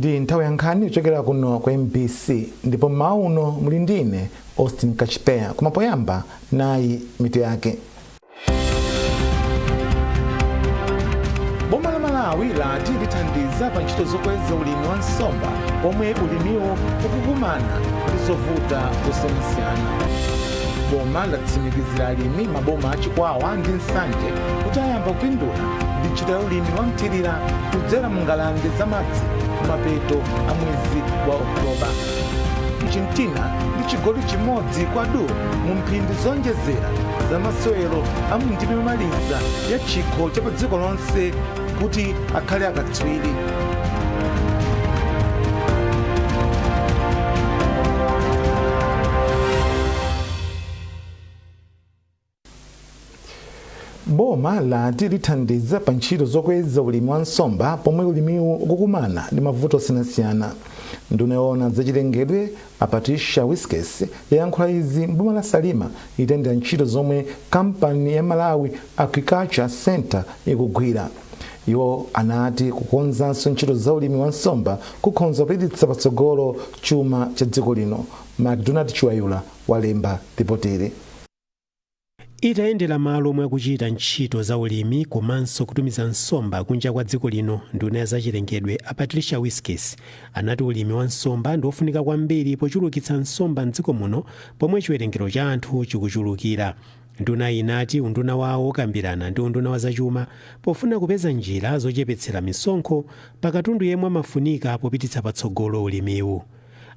Ndi nthawi ya nkhani kuchokera kuno ku MBC, ndipo mmawa uno muli ndine Austin Kachipeya. Koma poyamba, nayi mitu yake. Boma la Malawi lati lithandiza pa ntchito zokweza ulimi wa nsomba pomwe ulimiwo ukukumana ndi zovuta zosiyanasiyana. Boma latsimikizira alimi maboma a Chikwawa ndi Nsanje kuti ayamba kupindula ndi ntchito ya ulimi wa mthirira kudzera mu ngalande za madzi kumapeto a mwezi wa Oktoba. Argentina ndi chigoli chimodzi kwa du mu mphindi zonjezera za masewero a mu ndime yomaliza ya chikho cha pa dziko lonse kuti akhale akatswiri. Boma lati lithandiza pa ntchito zokweza ulimi wa nsomba pomwe ulimiwu ukukumana ndi mavuto osiyanasiyana. Nduna yoona zachilengedwe a Patricia Wiskes yayankhula izi m'boma la Salima itayendera ntchito zomwe kampani ya Malawi Aquaculture Centre ikugwira. Iwo anati kukonzanso ntchito za ulimi wa nsomba kukhonza kupititsa patsogolo chuma cha dziko lino. Macdonald Chiwayula walemba ripotili. Itayendera malo omwe akuchita ntchito za ulimi komanso kutumiza nsomba kunja kwa dziko lino, nduna ya zachilengedwe a Patricia Wiskes anati ulimi wa nsomba ndi wofunika kwambiri pochulukitsa nsomba mdziko muno pomwe chiwerengero cha anthu chikuchulukira. Ndunayi inati unduna wawo ukambirana ndi unduna wa zachuma pofuna kupeza njira zochepetsera misonkho pa katundu yemwe amafunika popititsa patsogolo ulimiwu.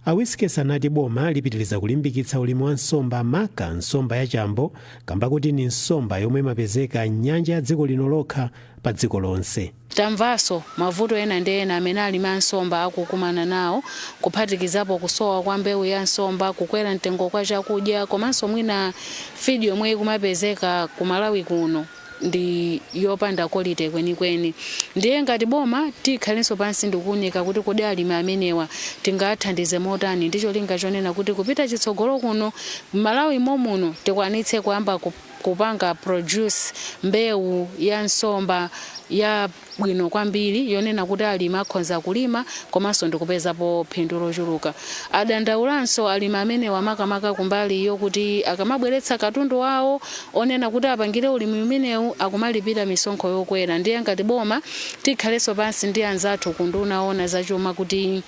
A Wiskes anati boma lipitiliza kulimbikitsa ulimi wa nsomba, maka nsomba ya chambo, kamba kuti ndi nsomba yomwe imapezeka m'nyanja ya dziko lino lokha pa dziko lonse. Tamvanso mavuto ena ndi ena amene alimi a nsomba akukumana nawo, kuphatikizapo kusowa kwa mbewu ya nsomba, kukwera mtengo kwa chakudya komanso mwina feed yomwe ikumapezeka ku Malawi kuno ndi yopanda quality kwenikweni. Ndiye ngati boma tikhalenso pansi ndikuunika kuti kodi alimi amenewa tingathandize motani ndi cholinga chonena kuti kupita chitsogolo kuno Malawi momuno tikwanitse kuyamba kupanga produce mbewu ya nsomba ya bwino kwambiri yonena kuti alimi akhonza kulima komanso ndikupezapo phindu lochuluka. Adandaulanso alimi amenewa makamaka kumbali yokuti akamabweretsa katundu wawo onena kuti apangire ulimi umenewu akumalipira misonkho yokwera. Ndiye ngati boma tikhalenso pansi ndi anzathu ku unduna oona zachuma kuti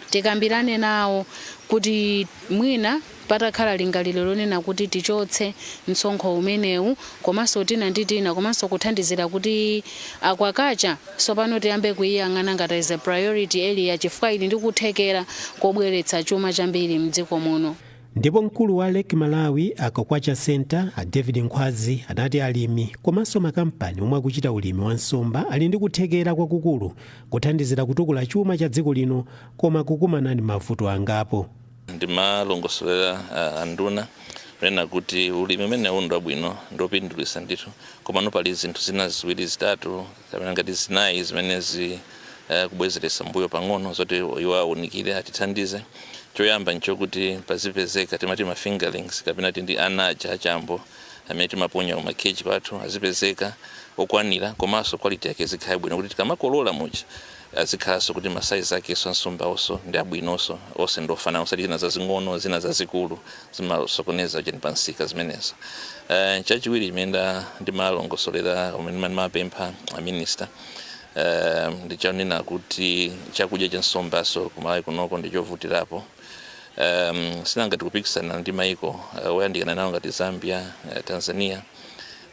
tikambirane nawo kuti mwina patakhala lingaliro lonena kuti tichotse msonkho umenewu komanso tina ndi tina, komanso kuthandizira kuti aquaculture tsopano tiyambe kuiyang'ana ngati as a priority area chifukwa ili ndi kuthekera kobweretsa chuma chambiri mdziko muno. Ndipo mkulu wa Lake Malawi Aquaculture Centre a David Nkhwazi anati alimi komanso makampani omwe akuchita ulimi wa nsomba ali ndi kuthekera kwakukulu kuthandizira kutukula chuma cha dziko lino, koma kukumana ndi mavuto angapo. Ndimalongosolera anduna kunena kuti ulimi umenewu ndi wabwino, ndiwopindulitsa ndithu, komano pali zinthu zina ziwiri, zitatu kapena ngati zinayi zimene zikubwezeretsa mbuyo pang'ono zoti iwo awunikire, atithandize. Choyamba nchokuti pazipezeka timati ma fingerlings kapena tindi ana aja achambo amene timaponya kuma cage kwathu, azipezeka okwanira komanso quality yake izikhala bwino, kuti tikamakolola muja azikhalanso kuti ma size akenso ansombawonso ndi abwinonso, onse ndi ofanana, osati zina zazing'ono, zina zazikulu, zimasokoneza cheni pansika zimenezo. Chachiwiri chimene ndimalongosolera, umene ndimapempha a minister, ndichonena kuti chakudya cha nsombaso kumalawi kunoko ndichovutirapo. Sinanga tikupikisana ndi maiko oyandikana nawo ngati Zambia, Tanzania.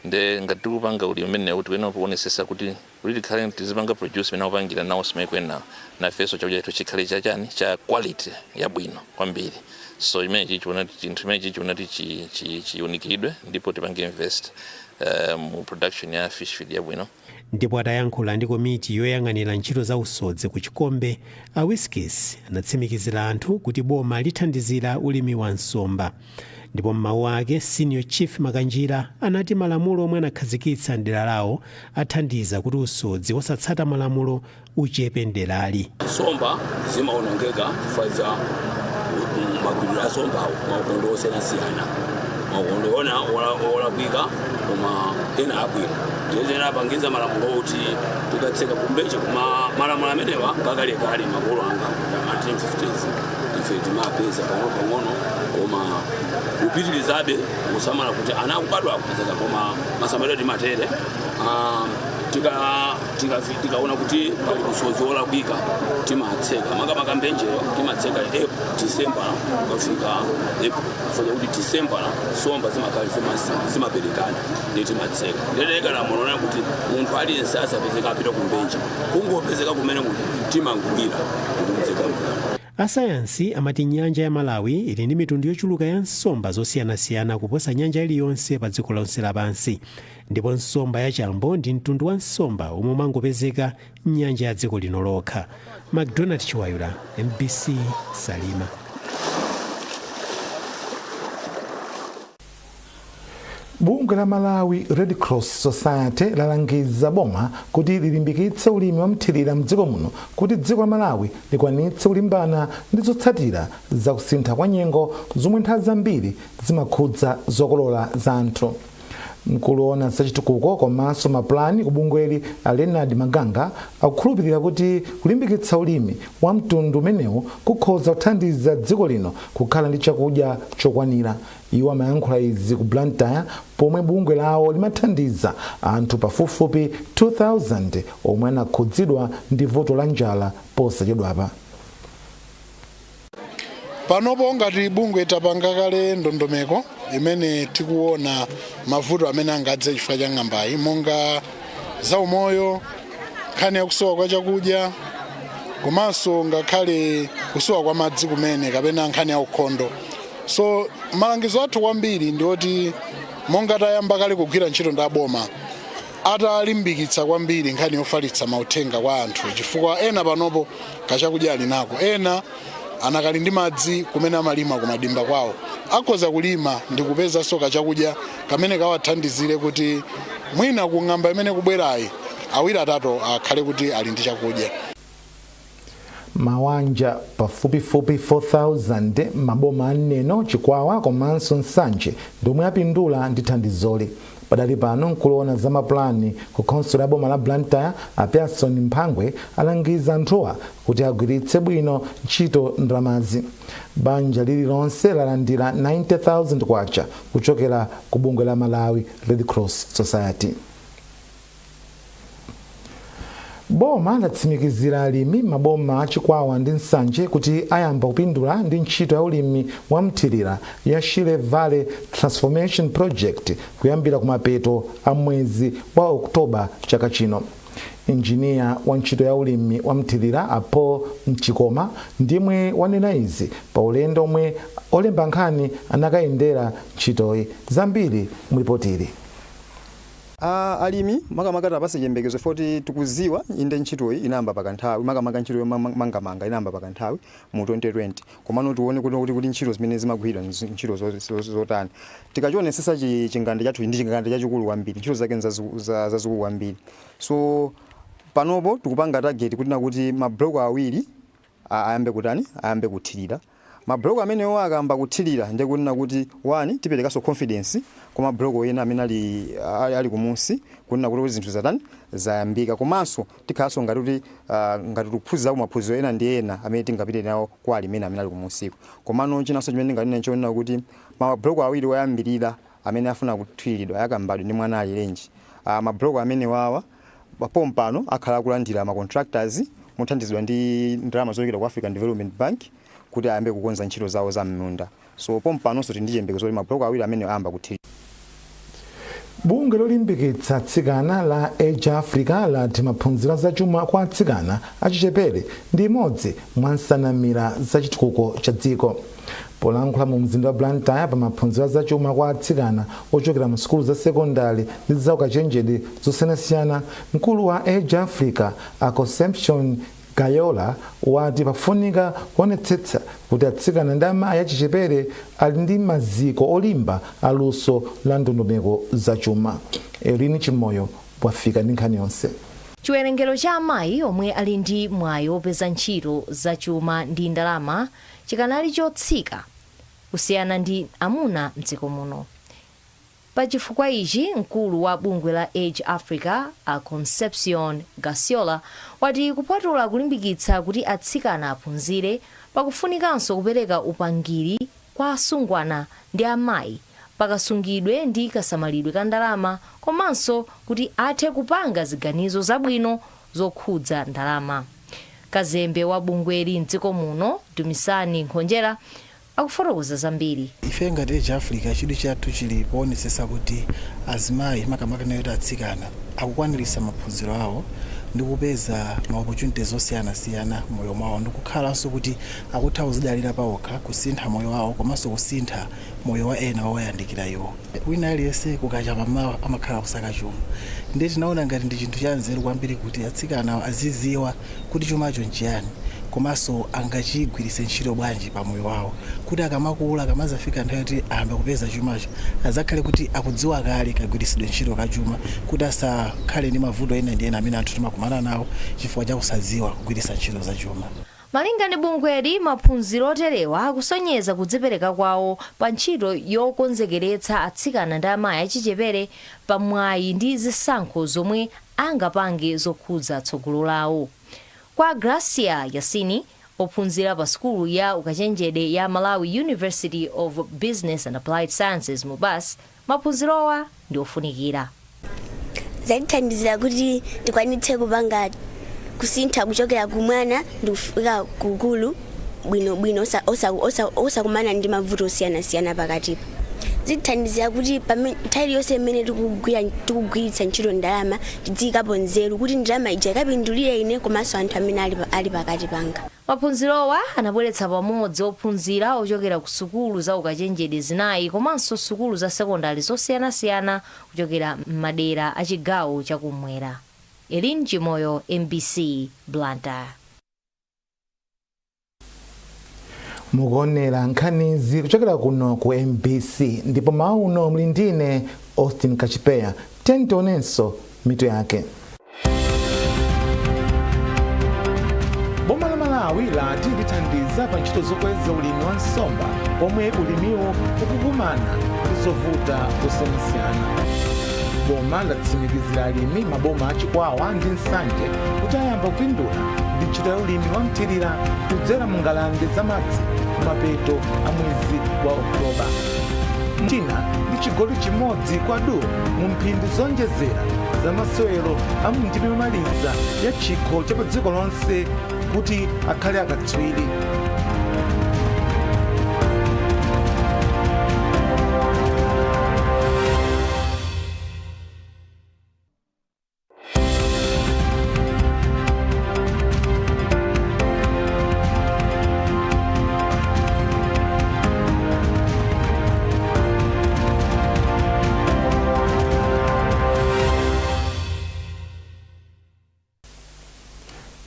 Nde ngati tikupanga ulimi umenewu, tikuyenera kuonesesa kuti tikhale tizipanga produce imene akupangira nawonso maiko enawo, nafenso chakudya chathu chikhale chachani, cha quality yabwino kwambiri. So chimene chichiona chinthu chimene chichiona kuti chiunikiridwe ndipo tipange invest mu production ya fish feed yabwino. Ndipo atayankhula ndi komiti yoyang'anira ntchito za usodzi ku Chikombe, a Wiskes anatsimikizira anthu kuti boma lithandizira ulimi wa nsomba. Ndipo m'mawu ake, Senior Chief Makanjira anati malamulo omwe anakhazikitsa mdera lawo athandiza kuti usodzi wosatsata malamulo uchepe mderali. Nsomba zimaonongeka chifukwa cha magwiridwe a nsombawo, maukonde osiyanasiyana, maukonde ona olakwika koma ena abwino. Ndiyezera apangiza malamulo kuti tikatseka kumbenje, kuma malamulo amenewa ngakalekale makolo anga 1950s, ife timapeza pang'ono pang'ono, koma kupitirizabe kusamala kuti ana akubadwa akupezeka. Koma masamaliro timatere, tikaona kuti pali usodzi wolakwika timatseka, makamaka mbenjeyo timatseka December kukafika April, chifukwa kuti December nsomba zimakhala zimaberekana, ndi timatseka. Ndeleka lamulo lona kuti munthu aliyense asapezeka apita kumbenje, kungopezeka kumene munthu timangwira ndikumtseka mkati. Asayansi amati nyanja ya Malawi ili ndi mitundu yochuluka ya nsomba zosiyanasiyana kuposa nyanja iliyonse pa dziko lonse lapansi, ndipo nsomba ya chambo ndi mtundu wa nsomba omwe umangopezeka mnyanja ya dziko lino lokha. McDonald Chiwayula, MBC, Salima. Bungwe la Malawi Red Cross Society lalangiza boma kuti lilimbikitse ulimi wa mthirira mdziko muno kuti dziko la Malawi likwanitse kulimbana ndi zotsatira za kusintha kwa nyengo zomwe nthawi zambiri zimakhudza zokolola za anthu. Mkulu woona zachitukuko komanso mapulani ku bungweli, a Leonard Maganga, akukhulupirira kuti kulimbikitsa ulimi wa mtundu umenewu kukhoza kuthandiza dziko lino kukhala ndi chakudya chokwanira. Iwo amayankhula izi ku Blantyre pomwe bungwe lawo limathandiza anthu pafupifupi 2000 omwe anakhudzidwa ndi vuto la njala posachedwapa. Panopo ngati bungwe tapanga kale ndondomeko imene tikuona mavuto amene angadze chifukwa cha ng'ambayi, monga zaumoyo, nkhani ya kusowa kwa chakudya, komanso ngakhale kusowa kwa madzi kumene, kapena nkhani ya ukhondo. So malangizo athu kwambiri ndi oti, monga tayamba kale kugwira ntchito ndi aboma, atalimbikitsa kwambiri nkhani yofalitsa mauthenga kwa anthu, chifukwa ena panopo kachakudya ali nako, ena anakali ndi madzi kumene amalima kumadimba kwawo, akhoza kulima ndi kupezanso kachakudya kamene kawathandizire kuti mwina ku ng'amba imene kubwerayi awiri atatu akhale kuti ali ndi chakudya. Mawanja pafupifupi 4000 maboma a Neno, Chikwawa komanso Nsanje ndiomwe apindula ndi thandizoli. Padali pano, mkulu woona za mapulani ku khonsolo ya boma la Blantyre, a Pearson Mphangwe, alangiza anthuwa kuti agwiritse bwino ntchito ndalamazi. Banja lililonse lalandira 90,000 kwacha kuchokera ku bungwe la Malawi Red Cross Society. Boma latsimikizira alimi maboma a Chikwawa ndi Nsanje kuti ayamba kupindula ndi ntchito ya ulimi wa mthirira ya Shire Valley Transformation Project kuyambira kumapeto a mwezi wa Oktoba chaka chino. Injiniya wa ntchito ya ulimi wa mthirira, a Paul Mchikoma, ndimwe wanena izi pa ulendo omwe olemba nkhani anakayendera ntchitoyi. Zambiri mulipotili. Alimi makamaka tapase chiyembekezo foti tikuziwa inde ntchitoyi inayamba pakanthawi, makamaka ntchito yomangamanga inayamba pakanthawi mu 2020, komano tione kuti ntchito zimene zimagwidwa ndi ntchito zotani. Tikachionesesa chingande chathu ndi chingande chachikulu kwambiri, ntchito zake zazikulu kwambiri. So panopo tikupanga target kuti nakuti mabloko awiri ayambe kutani, ayambe kuthirira. Mabloko amenewo akamba kuthirira, ndiye kuti nakuti one tiperekanso confidence kwa mabloko ena amene ali kumunsi kunena kuti zinthu zatani, zayambika. Komanso tikhalanso ngati kuti ngati tikuphunzira maphunziro ena ndi ena amene tingapite nawo kwa alimi ena amene ali kumunsiko. Komano chinanso chimene ndinganene chonena kuti mabloko awiri oyambirira amene afuna kuthiriridwa, yakambadwe ndi mwana alirenji, mabloko amene wawa pompano akhala akulandira ma contractors mothandizidwa ndi ndalama zochokera ku African Development Bank kuti ayambe kukonza ntchito zawo za m'munda. So pompanonso tili ndi chiyembekezo kuti mabloko awiri amene ayamba kuthirira. Bungwe lolimbikitsa atsikana la Age Africa lati maphunziro zachuma kwa atsikana achichepere ndi imodzi mwa nsanamira za chitukuko cha dziko. Polankhula mu mzinda wa Blantyre pa maphunziro zachuma kwa atsikana ochokera mu sukulu za sekondari ndi zaukachenjede zosiyanasiyana, mkulu wa Age Africa, a Conception Gayola, wati pafunika kuonetsetsa kuti atsikana ndi amayi achichepere ali ndi maziko olimba aluso la ndondomeko zachuma. Erini Chimoyo wafika ndi nkhani yonse. Chiwerengero cha amayi omwe ali ndi mwayi wopeza ntchito zachuma ndi ndalama chikanali chotsika kusiyana ndi amuna mdziko muno. Pa chifukwa ichi, mkulu wa bungwe la Age Africa, a Concepcion Gasiola, wati kupatula kulimbikitsa kuti atsikana aphunzire, pakufunikanso kupereka upangiri kwa asungwana ndi amayi pakasungidwe ndi kasamalidwe ka ndalama, komanso kuti athe kupanga ziganizo zabwino zokhudza ndalama. Kazembe wa bungweli mdziko muno, Dumisani Nkhonjera, akufotokoza zambiri. Ife ngati Age Africa, chidwi chathu chili poonetsetsa kuti azimayi, makamaka nayo atsikana, akukwanirisa maphunziro awo ndi kupeza ma opportunities osiyanasiyana moyo mwawo, ndi kukhalanso kuti akutha kuzidalira pawokha, kusintha moyo wawo komanso kusintha moyo wa ena owayandikira iwo. Wina aliyense kukacha mamawa amakhala kusaka chuma, ndiye tinaona ngati ndi chinthu cha nzeru kwambiri kuti atsikana aziziwa kuti chumacho nchiyani komanso angachigwiritse ntchito bwanji pa moyo wawo, kuti akamakula, akamazafika nthawi yoti ayambe kupeza chumacho, azakhale kuti akudziwa kale kagwiritsidwe ntchito ka chuma, kuti asakhale ndi mavuto ena ndi ena amene anthu timakumana nawo chifukwa cha kusadziwa kugwiritsa ntchito za chuma. Malinga ndi bungweli, maphunziro oterewa akusonyeza kudzipereka kwawo pa ntchito yokonzekeretsa atsikana ndi amayi achichepere pamwayi ndi zisankho zomwe angapange zokhudza tsogolo lawo. Kwa Gracia Yasini, ophunzira pa sukulu ya ukachenjede ya Malawi University of Business and Applied Sciences, MUBAS, maphunzirowa ndi ofunikira. Zatithandizira kuti tikwanitse kupanga kusintha kuchokera kumwana ndi kufika kukulu bwinobwino, osakumana ndi mavuto osiyanasiyana pakatipa. Zitithandizira kuti nthawi iliyonse imene tikugwiritsa ntchito ndalama, tidziyikapo nzeru kuti ndalama ija ikapindulire ine komanso anthu amene ali pakati panga. Maphunzirowa anabweretsa pamodzi ophunzira ochokera ku sukulu za ukachenjede zinayi komanso sukulu za sekondari zosiyanasiyana kuchokera m'madera a chigawo chakumwera. Elin Chimoyo, MBC, Blantyre. Mukuonera nkhanizi kuchokera kuno ku MBC, ndipo mawu uno muli ndine Austin Kachipeya. Tionenso mitu yake. Boma la Malawi lati lithandiza pa ntchito zokweza ulimi wa nsomba pomwe ulimiwo ukukumana ndi zovuta zosiyanasiyana. Boma latsimikizira alimi maboma achikwawa ndi Nsanje kuti ayamba kupindula ndi ntchito ya ulimi wa mthirira kudzera mu ngalande zamadzi kumapeto a mwezi wa Oktoba. China ndi chigoli 1-0 mu mphindi zonjezera za masewero a mndime yomaliza ya chikho cha pa dziko lonse kuti akhale akatswiri.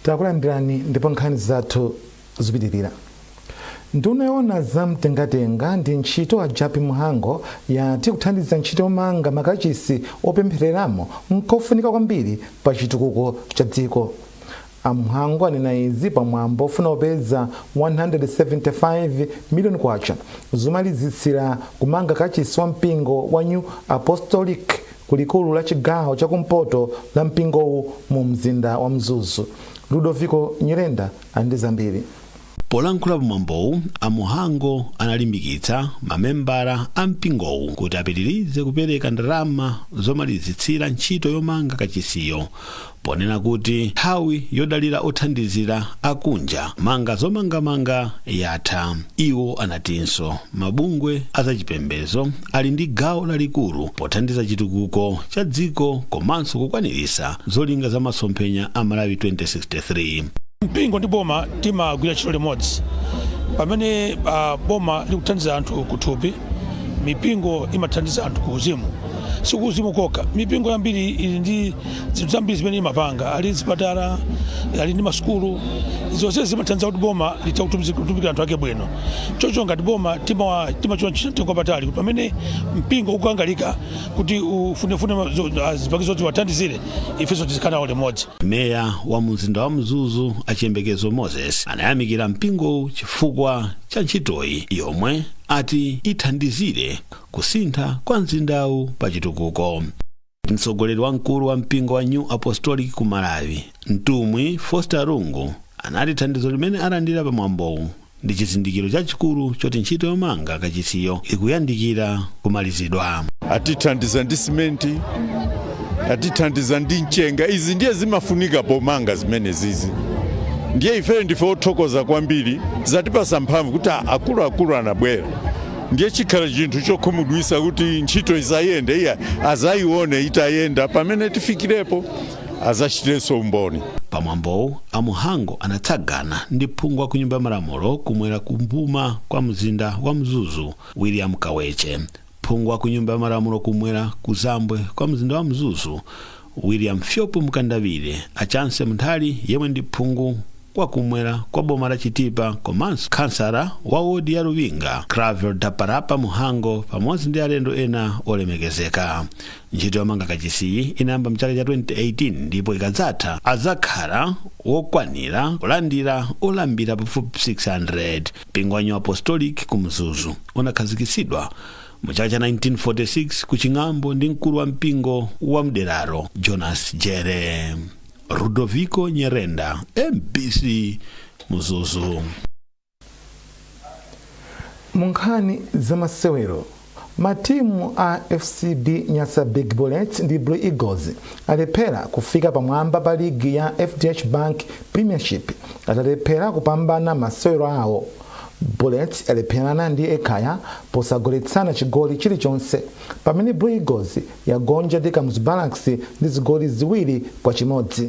Takulandirani ndipo nkhani zathu zipitirira. Nduna yoona zamtengatenga ndi ntchito a Jappie Mhango yati kuthandiza ntchito yomanga makachisi opemphereramo nkofunika kwambiri pa chitukuko cha dziko. Amhango anena izi pamwambo ofuna kupeza 175 million kwacha zomalizitsira kumanga kachisi wa mpingo wa New Apostolic kulikulu la chigawo chakumpoto la mpingowu mu mzinda wa Mzuzu. Ludovico Nyirenda andi zambiri. Polankhula pamwambowu, amuhango analimbikitsa mamembala a mpingowu kuti apitirize kupereka ndalama zomalizitsira ntchito yomanga kachisiyo, ponena kuti nthawi yodalira othandizira akunja manga zomangamanga yatha. Iwo anatinso mabungwe azachipembedzo ali ndi gawo lalikulu pothandiza chitukuko cha dziko komanso kukwaniritsa zolinga za masomphenya a Malawi 2063. Mpingo ndi boma timagwira ntchito limodzi. Pamene boma likuthandiza anthu kuthupi, mipingo imathandiza anthu ku uzimu. Si ku uzimu kokha, mipingo yambiri ili ndi zinthu zambiri zimene imapanga, ali zipatala, ali ndi masukulu, zonse zimathandiza kuti boma litha kutumikira anthu ake bwino. Choncho ngati boma timachita ntchito mtengo wapatali kuti pamene mpingo ukukangalika kuti ufunefune zipangizo zoti wathandizire, ifenso tizikhala nawo limodzi. Meya wa mzinda wa Mzuzu, Achiyembekezo Moses, anayamikira mpingowu chifukwa cha ntchitoyi yomwe Ati ithandizire kusintha kwa mzindawu pa chitukuko. Mtsogoleri wamkulu wa mpingo wa New Apostolic ku Malawi, Mtumwi Foster Lungu, anati thandizo limene alandira pamwambowu ndi chizindikiro chachikulu choti ntchito yomanga kachisiyo ikuyandikira kumalizidwa. Atithandiza ndi simenti, atithandiza ndi mchenga. Izi ndiye zimafunika pomanga zimene zizi. Ndiye ifeyo ndife othokoza kwambiri, zatipasa mphamvu kuti akuluakulu anabwera. Ndiye chikhala chinthu chokhumudwisa kuti ntchito izayende, iya azayione itayenda. Pamene tifikirepo azachitenso umboni. Pamwambowu, aMuhango anatsagana ndi phungu wa ku Nyumba ya Malamulo kumwera kumbuma kwa mzinda wa Mzuzu, William Kaweche, phungu wa ku Nyumba ya Malamulo kumwera kuzambwe kwa mzinda wa Mzuzu, William Fyopo Mkandavire, Achanse Munthali yemwe ndi phungu kwakumwera kwa boma la Chitipa, komanso kansala wa wodi ya Ruwinga, Clavel Daparapa Muhango, pamodzi ndi alendo ena olemekezeka. Ntchito yomanga kachisiyi inayamba mchaka cha 2018 ndipo ikadzatha adzakhala wokwanira kulandira olambira pafupi 600. Mpingo wa New Apostolic ku Mzuzu unakhazikitsidwa mu chaka cha 1946 ku Ching'ambo ndi mkulu wa mpingo wa mderaro, Jonas Jere. Rudoviko Nyerenda, MBC, Mzuzu. Mu nkhani zamasewero, matimu a FCB Nyasa Big Bullets ndi Blue Eagles alephera kufika pamwamba pa ligi ya FDH Bank Premiership atalephera kupambana masewero awo. Bullets yalepherana ndi Ekhaya posagoletsana chigoli chilichonse, pamene Blue Eagles yagonja ndi Kamuzu Barracks ndi zigoli 2-1.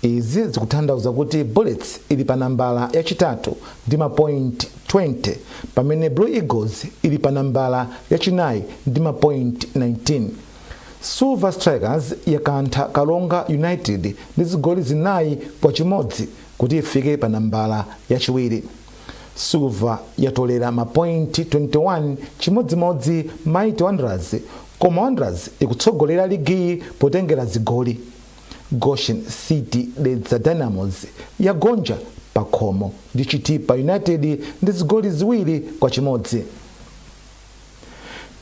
Izi zikutanthauza kuti Bullets ili pa nambala yachitatu ndi mapoint 20, pamene Blue Eagles ili pa nambala yachinayi ndi mapoint 19. Silver Strikers yakantha Karonga United ndi zigoli 4-1 kuti ifike pa nambala yachiwiri. Silver yatolera mapoint 21, chimodzimodzi Mighty Wanderers, koma Wanderers ikutsogolera ligiyi potengera zigoli. Goshen City Dedza Dynamos yagonja pakhomo ndi Chitipa United ndi zigoli 2-1.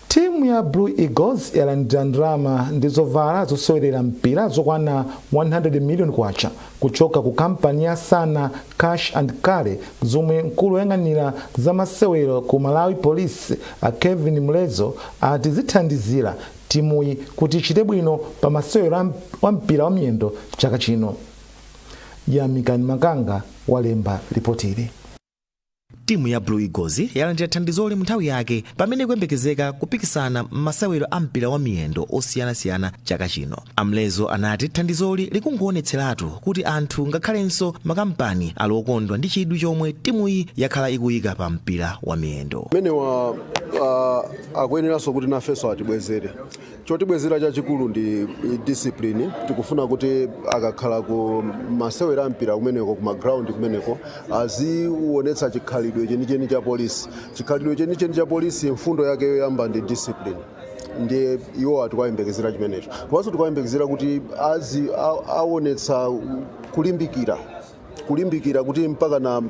Timu ya Blue Eagles yalandira ndalama ndi zovala zosewerera mpira zokwana 100 million kwacha kuchoka ku kampani ya Sana Cash and Carry, zomwe mkulu woyang'anira zamasewero ku Malawi Police, a Kevin Mlezo, ati zithandizira timuyi kuti ichite bwino pa masewero wa mpira wa miyendo chaka chino. Yamikani Makanga walemba ripoti ili. Timu ya Blue Eagles yalandira thandizoli mu nthawi yake pamene ikuyembekezeka kupikisana m'masewero a mpira wa miyendo osiyanasiyana chaka chino. Amlezo anati thandizoli likungoonetseratu kuti anthu ngakhalenso makampani ali okondwa ndi chidwi chomwe timuyi yakhala ikuyika pa mpira wa miyendo. Amenewa akuyeneranso kuti nafenso atibwezere. Chotibwezera chachikulu ndi discipline. Tikufuna kuti akakhala ku masewera mpira kumeneko, ku maground kumeneko, azionetsa chikhalidwe chenicheni cha polisi. Chikhalidwe chenicheni cha polisi, mfundo yake yoyamba ndi discipline. Ndiye iwo atikwayembekezera chimenecho, komanso tikayembekezera kuti azi aonetsa kulimbikira, kulimbikira kuti mpaka na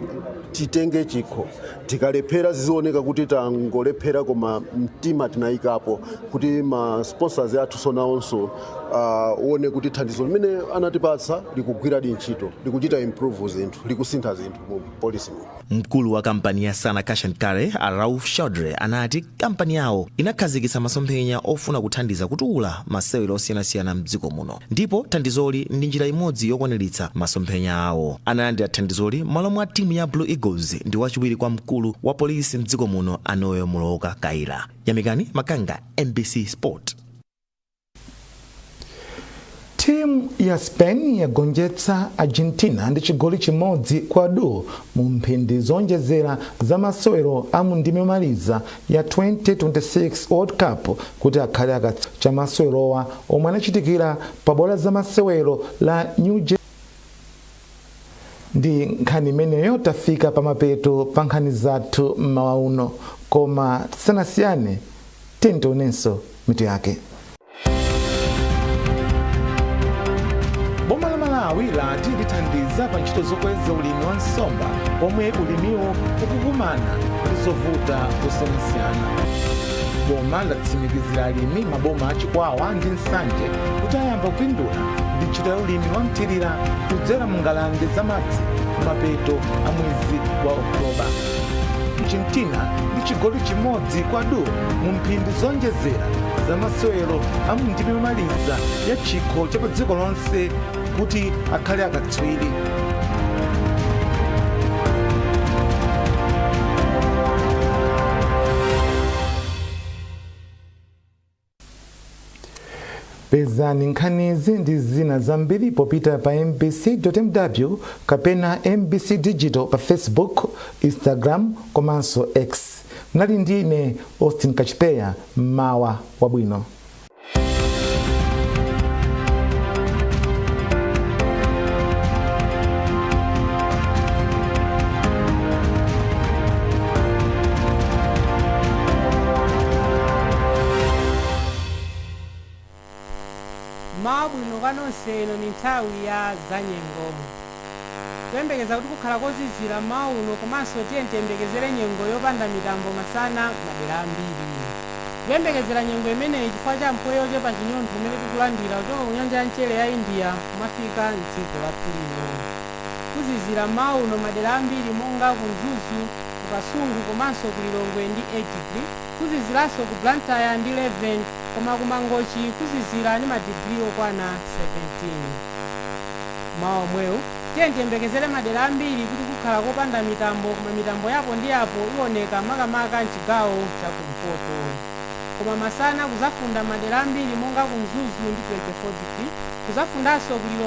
titenge chikho. Tikalephera zizioneka kuti tangolephera, koma mtima tinayikapo kuti ma sponsors athu nawonso aone kuti thandizo limene anatipatsa likugwiradi ntchito, likuchita improve zinthu, likusintha zinthu mu polisi muno. Mkulu wa kampani ya Sana Cash and Carry, Rauf Chaudhry, anati kampani yawo inakhazikitsa masomphenya ofuna kuthandiza kutukula masewero osiyanasiyana mdziko muno, ndipo thandizoli ndi njira imodzi yokwaniritsa masomphenya awo. Analandira thandizoli m'malo mwa timu ya Blue Eagles ndi wachiwiri kwa mkulu wa polisi mdziko muno, Anoyo Muloka Kaira. Yamikani Makanga, MBC Sport. Timu ya Spain yagonjetsa Argentina ndi chigoli 1-0 mu mphindi zonjezera za masewero a mu ndime yomaliza ya 2026 World Cup kuti akhale akatswiri cha masewerowa omwe anachitikira pa bwalo za masewero la New Jersey. Ndi nkhani imeneyo tafika pamapeto pa nkhani zathu mmawa uno, koma tisanasiyane tionenso mitu yake. Boma la Malawi Malawi lati lithandiza pa ntchito zokweza ulimi wa nsomba pomwe ulimiwo ukukumana ndi zovuta zosiyanasiyana. Boma latsimikizira alimi maboma achikwawa ndi Nsanje kuti ayamba kupindula ndi ntchito ya ulimi wa mthirira kudzera mu ngalande zamadzi kumapeto a mwezi wa Oktoba. Argentina ndi chigoli chimodzi kwa du mu mphindi zonjezera za masewero a mndime yomaliza ya chikho cha pa dziko lonse kuti akhale akatswiri. Pezani nkhanizi ndi zina zambiri popita pa mbc.mw kapena MBC Digital pa Facebook, Instagram komanso X. Mnali ndi ine Austin Kachipeya. Mmawa wabwino. Mmawa bwino kwa nonse. Ino ni nthawi ya zanyengo. Kuyembekeza kuti kukhala kozizira mmawa uno, komanso tiye tiyembekezere nyengo yopanda mitambo masana madera ambiri. Kuyembekezera nyengo imeneyi chifukwa cha mpweya ochepa chinyontho umene tikulandira kuchoka ku nyanja ya mchere ya India kumafika mdziko lathu lino. Kuzizira mmawa uno madera ambiri monga ku Mzuzu, ku Kasungu komanso ku Lilongwe ndi 8 degree. Kuziziranso ku Blantyre ndi 11, koma ku Mangochi kuzizira ndi madigiri okwana 17. Mawa omwewu tiye tiyembekezere madera ambiri kuti kukhala kopanda mitambo, koma mitambo yapo ndi yapo iwoneka makamaka mchigawo chakumpoto. Koma masana kuzafunda madera ambiri monga ku Mzuzu ndi 24 degree, kuzafundanso ku Lilongwe.